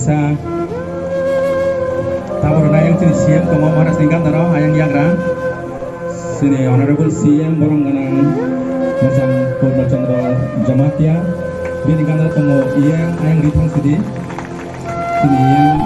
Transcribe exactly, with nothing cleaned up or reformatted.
Sa tabuk rwnai ayang chini C M tongo, Maharashtra ni gandaro ayang yagra. Chini Honorable C M borom gwnang Mojang Purna Chandra Jamatia. Bini gandaro tongo E M ayang Rithang Sidi. Chini E M